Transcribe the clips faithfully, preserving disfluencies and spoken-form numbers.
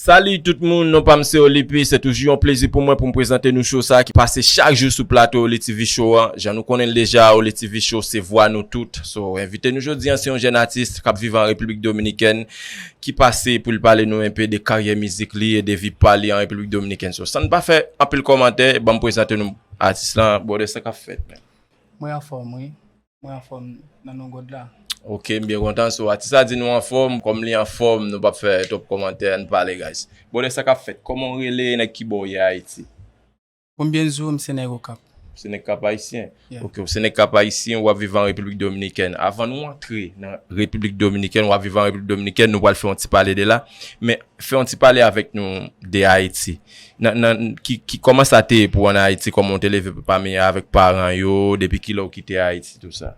Salut tout moun, non pa m se Olipi, se toujou yon plezi pou mwen pou m prezante nou show sa ki pase chak jou sou plato Oli T V Show an. Jan nou konnen l deja, Oli T V Show se vwa nou tout. So, envite nou jodi an se yon jèn atis k ap viv an Repiblik Dominikèn ki pase pou l pale nou enpe de karyè mizik li e de vi pa li an Repiblik Dominikèn. So, san n pa fè anpil kòmantè, ban m prezante nou atis lan, brother, sa k ap fèt, man? Mwen anfòm, wi. Mwen anfòm nan non God la. Ok, m byen kontan. So, atis la di nou anfòm, kòm li anfòm, nou p ap fè twòp kòmantè, ann pale, guys. Brother, sa k ap fèt? Kòman w rele, nèg ki bò w ye Ayiti? Pou m byen di w, m se nèg Okap. Se nèg Kap Ayisyen? Yeah. Ok, w se nèg Kap Ayisyen, w ap viv an Repiblik Dominikèn. Avan nou antre nan Repiblik Dominikèn, w ap viv an Repiblik Dominikèn, nou pral fè yon ti pale de la. Men fè yon ti pale avèk nou de Ayiti. Nan, nan, ki, ki, kòman sa te ye pou w ann Ayiti, kòman w te leve pami avèk paran yo, depi kilè w kite Ayiti, tou sa?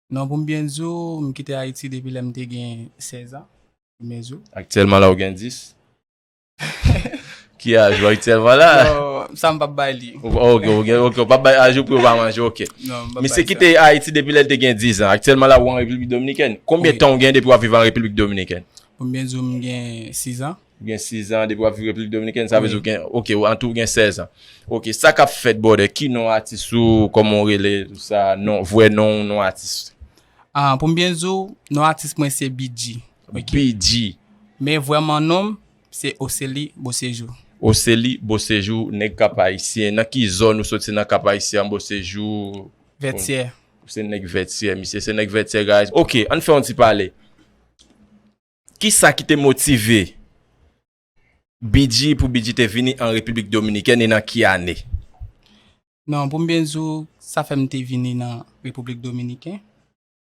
Non, pou m byen di w, m kite Ayiti depi lè m te gen sèz an. Pou m byen di w. Aktyèlman la w gen dis? Ki aj ou aktyèlman la? Non, sa m p ap bay li. Ok, ok, ok, w p ap bay aj ou pou yo pa manje, ok. Non, m p ap Misye bay sa. Kite Ayiti depi lè l te gen dis an. Aktyèlman la w an Repiblik Dominikèn. Konbyen Wi. Tan w gen depi w ap viv an Repiblik Dominikèn? Pou m byen di w, m gen sis an. Ou gen sis an, depi w ap viv Repiblik Dominikèn, sa vle di Wi. w gen, ok, w- an tou w gen sèz an. Ok, sa k ap fèt, brother? Ki non atis ou, kòman w rele, tou sa, non, vrè non w, non atis? Ah, pou m byen di w, non atis mwen se B G. Ok. B G. Men vrèman non m se Oseli Bosejou. Oseli Bosejou, nèg Kap Ayisyen. Nan ki zòn ou soti nan Kap Ayisyen an, Bosejou? Vètyè. Ou se nèg Vètyè, misye se nèg Vètyè, guys. Ok, ann fè yon ti pale. Kisa ki te motive B G pou B G te vini an Repiblik Dominikèn e nan ki ane? Non, pou m byen di w, sa fè m te vini nan Repiblik Dominikèn.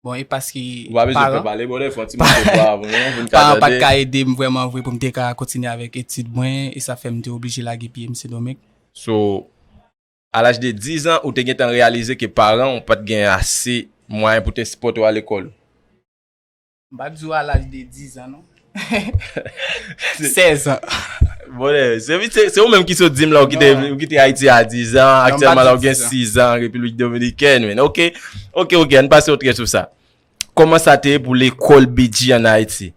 Bon, e paske Ou pa bezwen fè paran, pale, brother, fè yon ti moso vwa pou nou, pou n ka paran pa t tande. Ka ede m vrèman vre pou m te ka kontinye avèk etid mwen, e sa fè m te oblije lage pye m Sendomeng. So, a laj de dis an, ou te gentan reyalize ke paran w pa t gen ase mwayen pou te sipòte w al lekòl? M pa di w a laj de dis an, non. Sèz an. Brother, se, se, se ou menm ki sot di m la, ou kite, Non. Ou kite Ayiti a dis an, Non, m pa aktyèlman la di ou gen dis an. Sis an Repiblik Dominikèn, men. Ok, ok, ok, ann pase yon trè sou sa. Kòman sa te ye pou lekòl B G an Ayiti?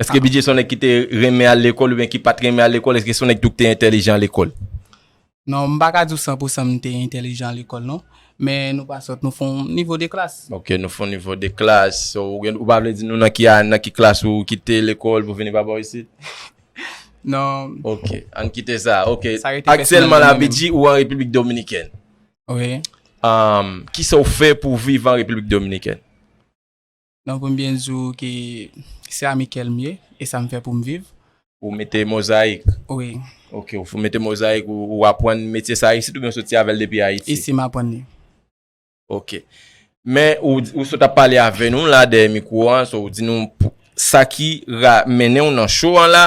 Èske Ah. B G se yon nèg ki te renmen al lekòl oubyen ki pa t renmen al lekòl? Èske se yon nèg tou ki te entèlijan lekòl? Non, m pa ka di w san pou san m te entèlijan lekòl, non. Men nou pa sòt, nou fè yon nivo de klas. Ok, nou fè yon nivo de klas. So, ou gen, ou pa vle di nou nan ki a, nan ki klas ou kite lekòl pou vini pa bò isit? Non, Ok, ann kite sa. Ok, Sa rete pèsonèl aktyèlman la, mwen menm. B G ou an Repiblik Dominikèn. Wi. Um, kisa w fè pou w viv an Repiblik Dominikèn? Non, pou m byen di w ke se a Mikel m ye, e sa m fè pou m viv. Ou mete mozayik. Wi. Ok, ou mete mozayik, ou, ou aprann metye sa isit oubyen w soti avè l depi Ayiti? Isi m aprann li. Ok. Men ou, ou sot ap pale avè nou la dèyè mikwo an, so ou di nou pou- sa ki ra, mennen w nan show an la,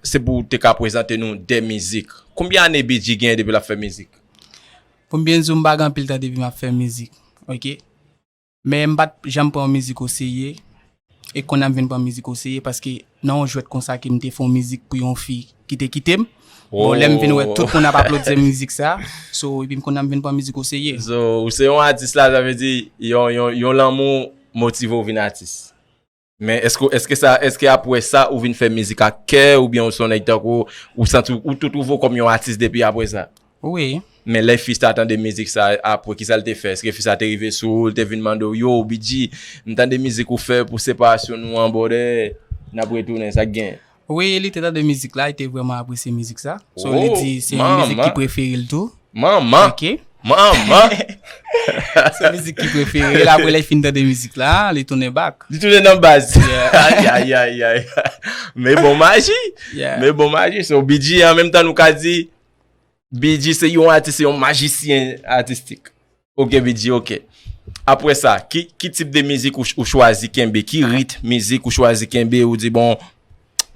se pou w te ka prezante nou de mizik. Konbyen ane B G gen depi l ap fè mizik? Pou m byen di w, m pa gen anpil tan depi m ap fè mizik. Ok. Men m pa t janm pran mizik oserye. E kounye a m vin pran mizik oserye paske nan yon jwèt konsa ke m te fè yon mizik pou yon fi ki te kite m. Bon, lè m vin wè tout moun ap aplodi mizik sa. So, epi m kounye a m vin pran mizik oserye. So, ou se yon atis la, sa vle di yon, yon, yon lanmou motive w vin atis. Men èske, èske sa, èske apre sa ou vin fè mizik ak kè oubyen ou se yon nèg tankou ou santi ou, ou tou twouve w kòm yon atis depi apre sa? Wi. Men lè fi sa tande mizik sa, apre kisa l te fè? Èske fi sa te rive sou ou, l te vin mande w, yo, B G, m tande mizik ou fè pou separasyon nou an, brother, n ap retounen, sa k gen? Wi, li te tande mizik la, li te vrèman apresye mizik sa. So, li Oh, di se yon mizik manman. Ki prefere l tou. Manman! Ok. Manman! Se mizik ki prefere l. Apre lè l fin tande mizik la, li tounen back. Li tounen nan baz. Yeah. Ay, ay, ay, ay. Men bon maji. Yeah. Men bon maji. So, B G, an menm tan, nou ka di, B G se yon atis, se yon majisyen atistik. Ok, B G, ok. Apre sa, ki, ki tip de mizik ou, ou chwazi kenbe? Ki rit mizik ou chwazi kenbe? Ou di, bon,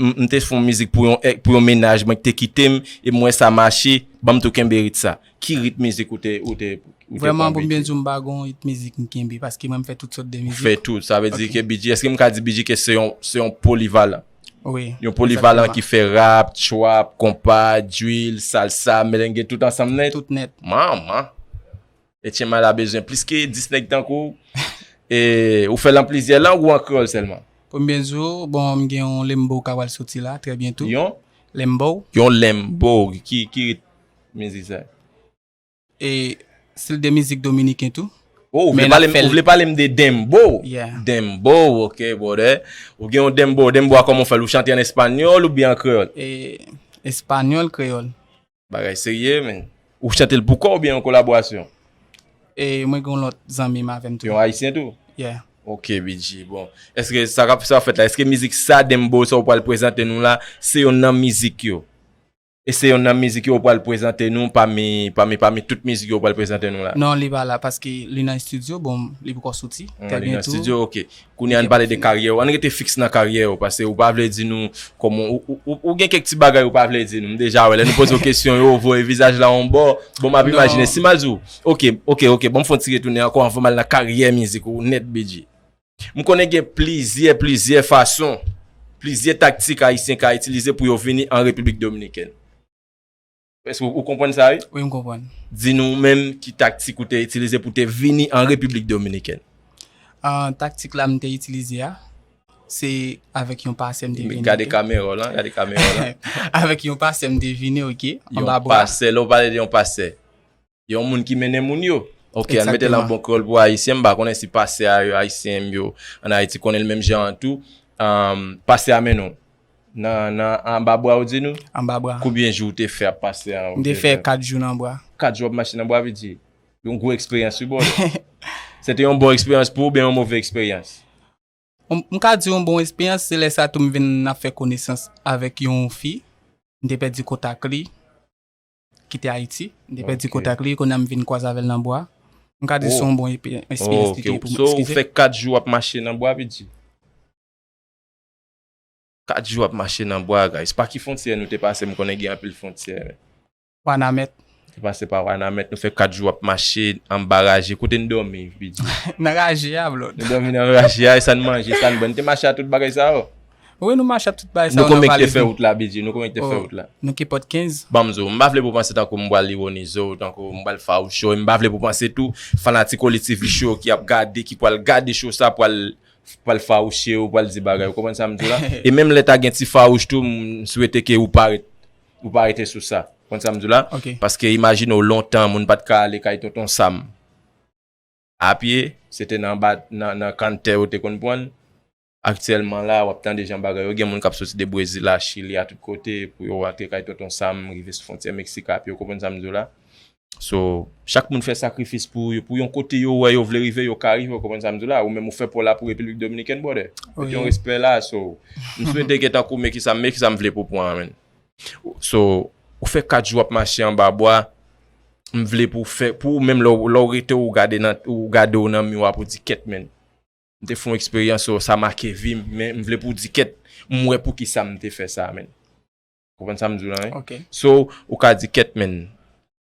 m, m te fè yon mizik pou yon, pou yon mennaj mwen ki te kite m, e m wè sa mache, ban m tou kenbe rit sa. Ki rit mizik ou te, ou te, ou te Vrèman, pran, pou m B G? Byen di w, m pa gon rit mizik m kenbe, paske mwen m fè tout sòt de Ou mizik. fè tout, sa vle di Ok. Ke B G, èske m ka di B G ke se yon, se yon polivalan? Wi. Yon polivalan Exactement. Ki fè rap, trap, konpa, drill, salsa, merengue, tout ansanm nèt? Tout nèt. Manman! Etyen Mala bezwen plis ke dis nèg tankou w. E ou fè l an plizyè lang ou an kreyòl sèlman? Pou m byen di w, bon, m gen yon lembo k ap pral soti la, trè byento. Yon? Lembo. Yon lembo, ki, ki rit mizik sa? E stil de mizik dominiken tou. Oh, ou vle pale m de dembo? Yeah. Dembo, ok, brother. Ou gen yon dembo, dembo a kòman w fè l? Ou chante an espanyòl oubyen an kreyòl? E espanyòl, kreyòl. Bagay serye, men. Ou chante l pou kò w oubyen an kolaborasyon? E mwen gen yon lòt zanmi m avè m tou. Yon ayisyen tou? Yeah. Ok, B G, bon. Èske sa k ap sa fèt la? Èske mizik sa, dembo sa ou pral prezante nou la, se youn nan mizik yo? E se youn nan mizik yo ou pral prezante nou pami, pami, pami tout mizik yo ou pral prezante nou la? Non, li pa la paske li nan estidyo, bon, li poko soti. Li nan estidyo, ok. Kounye a, ann pale de karyè w. Ann rete fiks nan karyè w, paske ou pa vle di nou kòman ou, ou, ou, ou gen kèk ti bagay ou pa vle di nou. M deja wè, lè nou poze w kesyon yo, ou voye vizaj la yon bò. Bon, m ap imajine, si m al di w, ok, ok, ok, bon, m fè yon ti retounen ankò anvan m al nan karyè mizik ou nèt, B G. M konnen gen plizyè, plizyè fason, plizyè taktik ayisyen ka itilize pou yo vini an Repiblik Dominikèn. Èske ou, ou konprann sa, wi? Wi, m konprann. Di nou menm ki taktik ou te itilize pou te vini an Repiblik Dominikèn. Ah, taktik la m te itilize a, se avèk yon pasè m te vini. Gade kamera w lan, gade kamera w lan. Avèk yon pasè m te vini, ok. Yon pasè, lè w pale de yon pasè, yon moun ki mennen moun yo. Ok, ann mete l an bon kreyòl pou ayisyen, m pa konnen si pasè a yo, ayisyen yo, ann Ayiti konnen l menm jan an tou. Pasè a mennen w nan, nan anba bra w di nou? Anba bra. Konbyen jou w te fè ap pase a? M te fè kat jou nan bra. Kat jou ap mache nan bra, vle di. Yon gwo eksperyans, wi, brother. Se te yon bon eksperyans pou ou oubyen yon move eksperyans? M ka di yon bon eksperyans, se lè sa tou m vin ap fè konesans avèk yon fi. M te pèdi kontak li, kite Ayiti. M te pèdi kontak li, kounye a m vin kwaze avè l nan bwa. M ka di se yon bon eksperyans li te ye pou mwen. So, ou fè kat jou ap mache nan bwa, vle di? Kat jou ap mache nan bwa, guys. Pa ki fwontyè nou te pase? M konnen gen anpil fwontyè, men. Wanament. Nou pase pa Wanament, nou fè kat jou ap mache anba raje. Kote n dòmi, Bidji? Nan raje a, Blòd. Nou dòmi nan raje a, e sa n manje, sa n bwè. Nou te mache a tout bagay sa yo. Wi, nou mache a tout bagay sa yo. Nou konbyen ki te fè wout la, Bidji? Nou konbyen ki te fè wout la? Nou ki pot kenz. Ban m di w, m pa vle pou w panse tankou m pral iwonize w, tankou m pral fawouche w, e m pa vle pou w panse tou fanatik Oli TV Show ki ap gade, ki pral gade show sa, pral pral fawouche w, pral di bagay. Ou konprann sa m di w la? E menm lè ta gen ti fawouch tou, m swete ke ou pa ret, ou pa rete sou sa. Ou konprann sa m di w la? Paske imajine w lontan, moun pa t ka ale kay Tonton Sam a pye, se te nan anba, nan, nan kanntè yo te konn pran l. Aktyèlman la, w ap tande jan bagay yo, gen moun k ap soti de Brezil a, Chili a, tout kote, pou yo rantre kay Tonton Sam, rive sou fwontyè Meksik a pye. Ou konprann sa m di w la? So, chak moun fè sakrifis pou, pou yon kote yo wè yo vle rive, yo ka rive, ou konprann sa m di w la? Ou menm ou fè pa w la pou Repiblik Dominikèn, brother. Met yon respè la, so, m swete ke tankou men kisa, men kisa m vle pou pran, man. So, ou fè kat jou ap mache anba bwa, m vle pou w fè, pou ou menm lè w, lè w rete ou gade nan, ou gade w nan miwa pou di kèt, man. M te fè yon eksperyans, so, sa make vi m, men m vle pou w di kèt, m wè pou kisa m te fè sa, man. Konprann sa m di w la, wi? So, ou ka di kèt, man,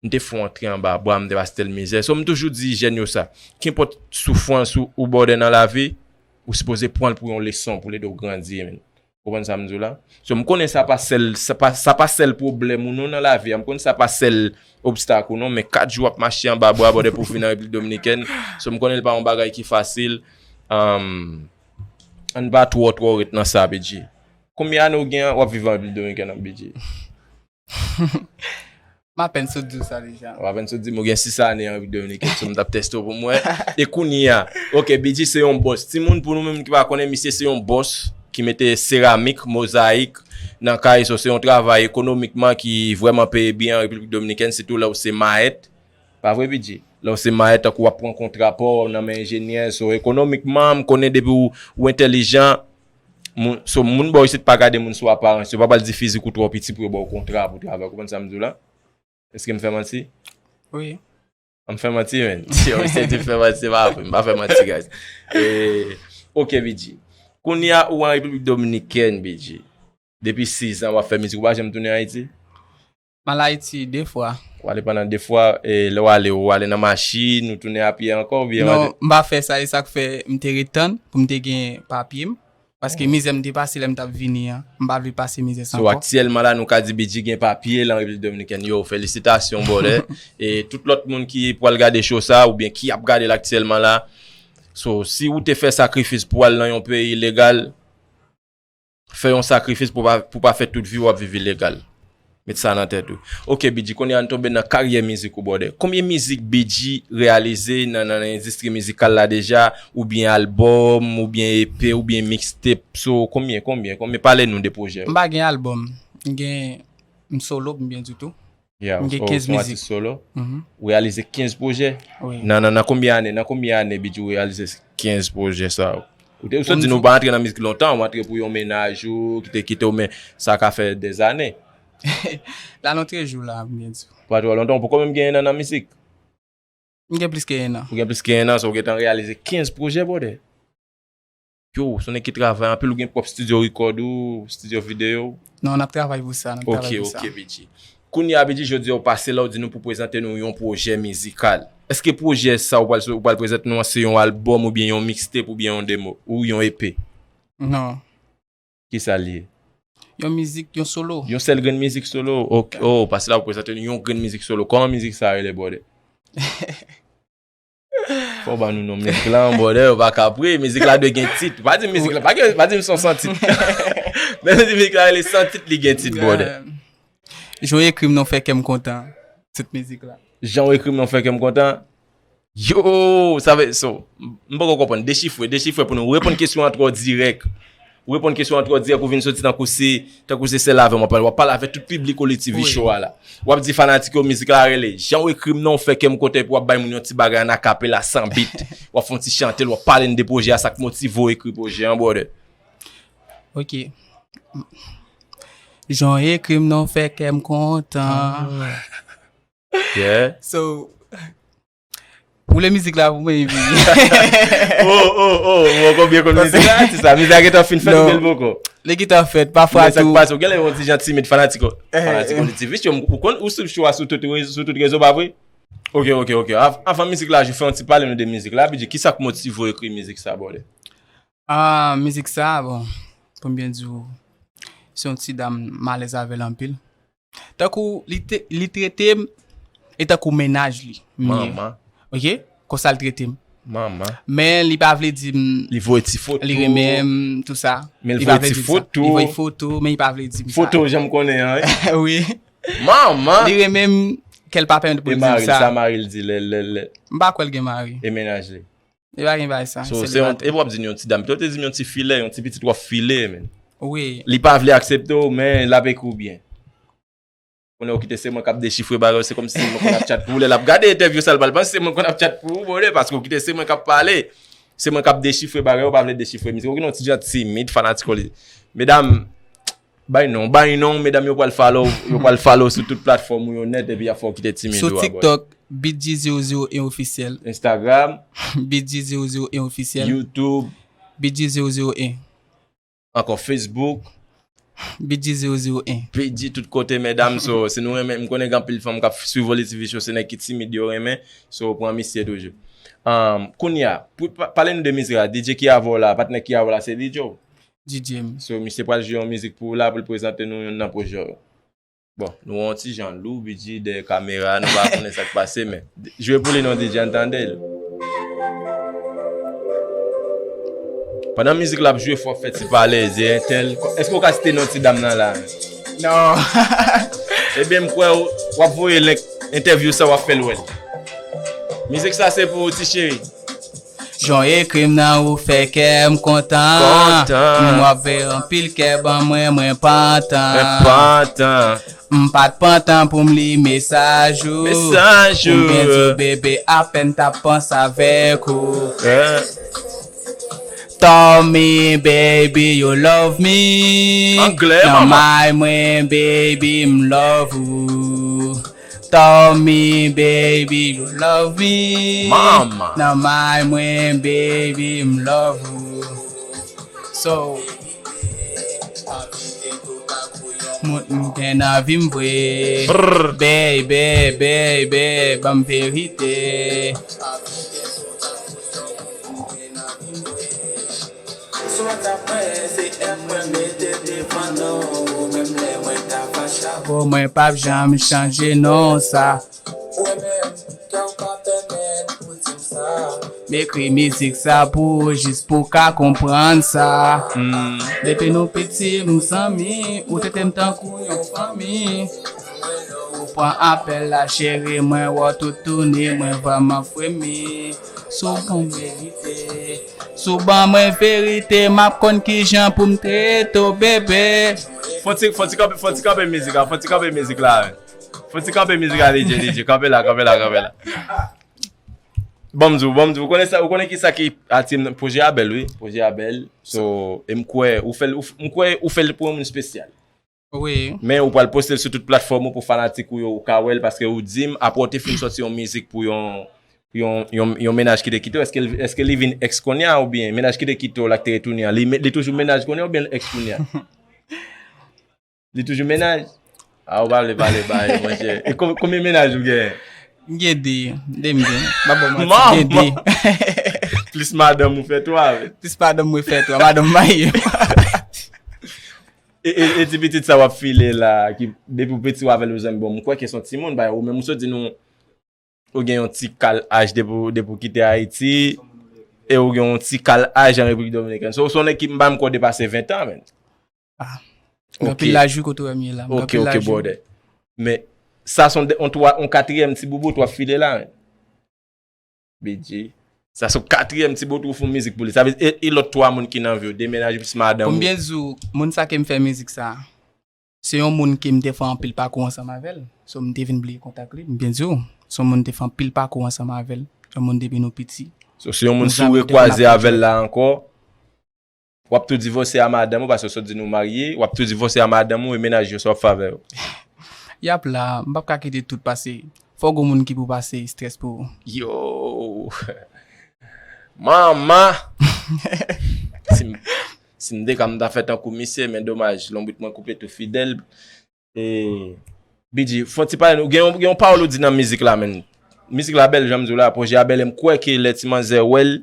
m te fè yon antre anba bwa, m te pase tèl mizè. So, m toujou di jèn yo sa. Kenpòt soufrans ou, ou bòdè nan lavi, ou sipoze pran l pou yon leson, pou l ede w grandi, man. Konprann sa m di w la? So, m konnen sa pa sèl, sa pa, sa pa sèl pwoblèm ou non nan lavi a. M konnen sa pa sèl obstak ou non, men kat jou w ap mache anba bwa bòdè pou w vin nan Repiblik Dominikèn. So, m konnen l pa yon bagay ki fasil. Ann pa twò, twò ret nan sa, Bidji. Konbyen ane w gen w ap viv an Repiblik Dominikèn an, Bidji? M apèn sot di w sa deja. W apèn sot di m ou gen sis ane an Repiblik Dominikèn, so m t ap teste w pou m wè. E kounye a, ok, Bidji se yon bòs. Timoun, pou nou menm ki pa konnen, misye se yon bòs ki mete seramik, mozayik nan kay, so se yon travay ekonomikman ki vrèman peye byen an Repiblik Dominikèn, sitou lè w se mayèt. Pa vre, Bidji? Lè w se mayèt, tankou w ap pran kontra pò nan men enjenyè, so ekonomikman, m konnen depi w, w entèlijan, moun, so moun bò isit pa gade moun sou aparans, yo pa pral di fizik ou twò piti pou yo ba w kontra pou travay, ou konprann sa m di w la? Èske m fè manti? Wi. M fè manti, man. Si yon mesye di m fè manti, se pa vre. M pa fè manti, guys. E, ok, Bidji. Kounye a, ou an Repiblik Dominikèn, Bidji. Depi sizan, w ap fè mizik, ou pa janm tounen Ayiti? M al Ayiti de fwa. Ou ale pandan de fwa, e lè w ale, ou ale nan machin, ou tounen a pye ankò, oubyen w ale? Non, m pa fè sa, e sa k fè m te ret tann pou m te gen papye m. Paske mizè m te pase lè m t ap vini an, m pa vle pase mizè sa ankò. So, aktyèlman la, nou ka di Bidji gen papye l an Repiblik Dominikèn. Yo, felisitasyon, brother. E tout lòt moun ki pral gade show sa, oubyen ki ap gade l aktyèlman la. So, si ou te fè sakrifis pou al nan yon peyi ilegal, fè yon sakrifis pou pa, pou pa fè tout vi w ap viv ilegal. Met sa nan tèt ou. Ok, Bidji, kounye a n tonbe nan karyè mizik ou, brother. Konbyen mizik Bidji reyalize nan, nan, nan endistri mizikal la deja, oubyen albòm, oubyen E P, oubyen mixtape? So, konbyen, konbyen, konbyen? Pale nou de pwojè yo. M pa gen albòm. M gen, m solo, m byen di tou. Yeah, m gen kenz mizik. Ou se yon atis solo? Mhm. Ou reyalize kenz pwojè? Wi. Nan, nan, nan konbyen ane? Nan konbyen ane, Bidji, ou reyalize kenz pwojè sa yo? Ou te, ou sot di nou pa antre nan mizik lontan, ou antre pou yon mennaj ou ki te kite w, men sa ka fè dèzane. La nan trèz jou la, m byen di w. Pa twò lontan, ou poko menm gen en an nan mizik. M gen plis ke en an. Ou gen plis ke en an, so ou gentan reyalize kenz pwojè, brother. Yo, se yon nèg ki travay anpil, ou gen pwòp studio record ou, studio video? Non, n ap travay pou sa, n ap travay pou sa. Ok, ok, Bidji. Kounye a, Bidji, jodi a ou pase la, ou di nou pou prezante nou yon pwojè mizikal. Èske pwojè sa ou pral, ou pral prezante nou an se yon albòm oubyen yon mixtape oubyen yon demo ou yon E P? Non. Kisa l ye? Yon mizik, yon solo. Yon sèl grenn mizik solo? Ok. Oh, pase la ou prezante nou yon grenn mizik solo. Kòman mizik sa rele, brother? Fò w ban nou non mizik la, brother, ou pa ka pre. Mizik la dwe gen tit. Pa di mizik la, pa gen, pa di m se yon san tit. Men mizik la rele San Tit, li gen tit, brother. Jan w ekri m nan w fè kè m kontan. Tit mizik la. Jan w ekri m nan w fè kè m kontan. Yo, sa vle, so, m poko konprann. Dechifre, dechifre pou nou. Ou reponn kesyon an twò dirèk. Ou reponn kesyon an twò dirèk, ou vin soti tankou se, tankou se sèl avè m w ap pale. W ap pale avè tout piblik Oli T V show a la. W ap di fanatik yo mizik la rele. Jan w ekri m nan w fè kè m kontan epi w ap bay moun yon ti bagay an akapela san beat. W ap fè yon ti chante l, w ap pale n de pwojè a, sa k motive w ekri pwojè an, brother. Ok. Jan w ekri m nan w fè kè m kontan. Yeah. So, woule mizik la pou mwen epi. Oh, oh, oh, ou poko byen konn mizik la, atis la. Mizik la gentan fin fèt oubyen l poko? Li gentan fèt, pafwa tou. Men sa k pase, ou genlè yon ti jan timid, fanatik, fanatik Oli T V show, ou konn, ou sou show a sou tout rezo, sou tout rezo, pa vre? Ok, ok, ok. Av-, avan mizik la, jwe, fè yon ti pale nou de mizik la, Bidji, kisa k motive w ekri mizik sa, brother? Ah, mizik sa, bon, pou m byen di w, se yon ti dam m alèz avè l anpil. Tankou li te, li trete m e tankou mennaj li m ye. Manman. Ok? Konsa l trete m. Manman. Men li pa vle di m. Li voye ti foto. Li renmen m, tou sa. Men li voye ti foto. Li voye foto, men li pa vle di m sa. Foto, jan m konnen an, wi. Wi. Manman. Li renmen m, kè l pa pèmèt pou l di m sa. E mari l, sa mari l di lè, lè, lè. M pa kwè l gen mari. E mennaj li. Li pa gen bagay sa, selibatè. So, se yon, e w ap di n yon ti dam, pito w te di m yon ti filè, yon ti pitit w ap file, men. Wi. Li pa vle aksepte w, men l ap ekri w byen. Konnen ou kite se mwen k ap dechifre bagay yo, se kòmsi se mwen konn ap chat pou ou. Lè l ap gade entèvyou sa, l pral panse se mwen konn ap chat pou ou, brother, paske ou kite se mwen k ap pale. Se mwen k ap dechifre bagay yo, ou pa vle dechifre mizik. Ou gen yon ti jan timid, fanatik Oli. Medam, bay non, bay non, medam yo pral follow, yo pral follow sou tout platfòm ou yo nèt, epi y ap fè w kite timid ou a, boy. Sou TikTok, Bidji zewo zewo en ofisyèl. Instagram. Bidji zewo zewo en ofisyèl. YouTube. Bidji zewo zewo en. Ankò Facebook. Bidji zewo zewo en. Bidji tout kote, medam, so, si nou renmen, m konnen gen anpil fanm k ap swiv Oli T V show, se nèg ki timid yo renmen, so, pran misye toujou. Um, kounye a, pou, pa, pale nou de mizik la, D J ki avè w la, patnè ki avè w la, se D J w? D J m. So, misye pral jwe yon mizik pou w la, pou l prezante nou youn nan pwojè w yo. Bon, nou wè yon ti jan lou, Bidji, dèyè kamera, nou pa konnen sa k pase, men jwe pou li non, D J, ann tande l. Pandan mizik la ap jwe, fò w fè ti pale, di entèl. Èske w ka site non ti dam nan la? Non. Ebyen, m kwè w, w ap voye link entèvyou sa, w ap fè l wè l. Mizik sa se pou ou, ti cheri. Jan w ekri m nan, ou fè kè m kontan. Kontan. M w ap fè anpil kè ban mwen, mwen pantan. Mwen pantan. M pa t pantan pou m li mesaj ou. Mesaj ou. Pou m byen di w, bebe, apèn t ap panse avèk ou. Eh. Tell me, baby, you love me. Anglè, mama. Nan may mwen, baby, m love ou. Tell me, baby, you love me. Mama. Nan may mwen, baby, m love ou. So, moun m gen nan vi m vre. Brr. Baby, baby, ban m verite. Bon, mwen p ap janm chanje non sa. Ou menm, kè w pa pèmèt pou di m sa. M ekri mizik sa pou ou, jis pou w ka konprann sa. Depi nou piti, m zanmi, ou trete m tankou yon fanmi. Ou pran apèl la, cheri, mwen wè w toutouni, mwen vrèman fremi. Si w ban m verite, si w ban mwen verite, m ap konn kijan pou m trete w, bebe. Fò ti, fò ti kanpe, fò ti kanpe mizik la, fò ti kanpe mizik la. Fò ti kanpe mizik la, D J, D J, kanpe la, kanpe la, kanpe la. Ban m di w, ban m di w, ou konnen sa, ou konnen kisa ki atire m nan pwojè a bèl, wi. Pwojè a bèl. So, e m kwè, ou fè l, ou f-, m kwè ou fè l pou yon moun espesyal. Wi. Men ou pral poste l sou tout platfòm ou pou fanatik ou yo, ou ka wè l, paske ou di m, apre w te fin sòti yon mizik pou yon, yon, yon, yon mennaj ki te kite w, èske l, èske li vin èks kounye a, oubyen mennaj ki te kite w la ki te retounen an, li, me- li toujou mennaj kounye a, oubyen l èks kounye a? Li toujou mennaj? A, ou pa vle pale ba yo, monchè. E kon- konbyen mennaj ou genyen? M gen de, de m gen. M pa ba w manti, m gen de. Plis madanm ou fè twa, wi. Plis madanm mwen fè twa, madanm m marye. E, e, e ti pitit sa w ap file la, ki depi w piti w avè l ou zanmi, bon, m kwè ke se yon timoun, ba ou menm ou sot di nou, ou gen yon ti kal aj depi w, depi w kite Ayiti, e ou gen yon ti kal aj an Repiblik Dominikèn. So, se yon nèg ki m pa menm kwè w depase ven tan, menn. Ah. M gen anpil laj wi kote w wè m ye la. M gen anpil laj wi. Ok, ok, brother. Men, sa se yon de- yon twa- yon katriyèm ti boubout w ap file la, menn. B G. Sa se yon katriyèm ti boubout ou fè yon mizik pou li. Sa vle di, e, e lòt twa moun ki nan vi w, de mennaj plis madanm ou. Pou m byen di w, moun sa ke m fè mizik sa, se yon moun ke m te fè anpil pakou ansanm avè l. So, m te vin bliye kontak li, m byen di w. Se yon moun m te fè anpil pakou ansanm avè l. Yon moun depi nou piti. So, se yon moun si w rekwaze avè l la ankò, w ap tou divòse a madanm ou, paske w sot di nou marye, w ap tou divòse a madanm ou e mennaj yo, sa w ap fè avè yo? Y ap la, m p ap ka kite tout pase. Fò gon moun ki pou pase estrès pou ou. Yo! Manman! Si m, si m te ka, m ta fè tankou misye, men domaj, lonbrit mwen koupe tou fidèl. E, B G, fò ti pale nou. Gen yon, gen yon pawòl ou di nan mizik la, menn. Mizik la bèl, jan m di w la, pwojè a bèl, e m kwè ke lè ti manzè wè l,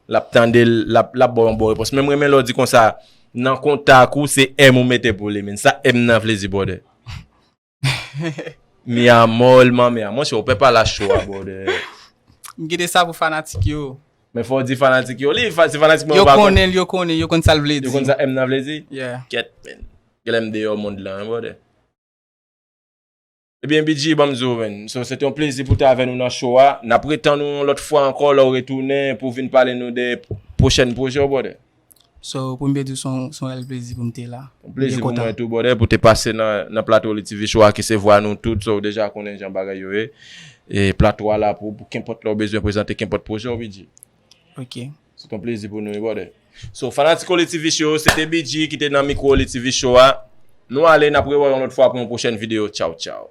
l ap tande l, l ap, l ap ba w yon bon repons. Men m renmen lè w di konsa, nan kontak ou, se M ou mete pou li, menn. Sa M nan vle di, brother? Mi amor, mami amor, monchè, ou pè pale a cho a, brother. M kite sa pou fanatik yo. Men fò w di fanatik yo, li, fa- si fanatik mwen yo pa konn. Yo konnen l, yo konnen, yo konn sa l vle di. Yo konn sa M nan vle di? Yeah. Kèt, menn. Genlè m deyò mond lan, wi, brother. Ebyen, B G, ban m di w, menn. So, se te yon plezi pou w te avè nou nan show a. N ap retann ou yon lòt fwa ankò, lè w retounen, pou w vin pale nou de pwochèn pwojè w, brother. So, pou m byen di w, se yon, se yon rèl plezi pou m te la. Yon plezi pou mwen tou, brother, pou te pase nan, nan plato Oli T V Show a, ki se vwa nou tout, so, w deja konnen jan bagay yo ye. E plato a la pou, pou kenpòt lè w bezwen prezante kenpòt pwojè w, B G. Ok. Se te yon plezi pou nou, wi, brother. So, fanatik Oli T V Show, se te B G ki te nan mikwo Oli T V Show a. Nou ale, n ap rewè yon lòt fwa pou yon pwochèn videyo. Tchaw, tchaw.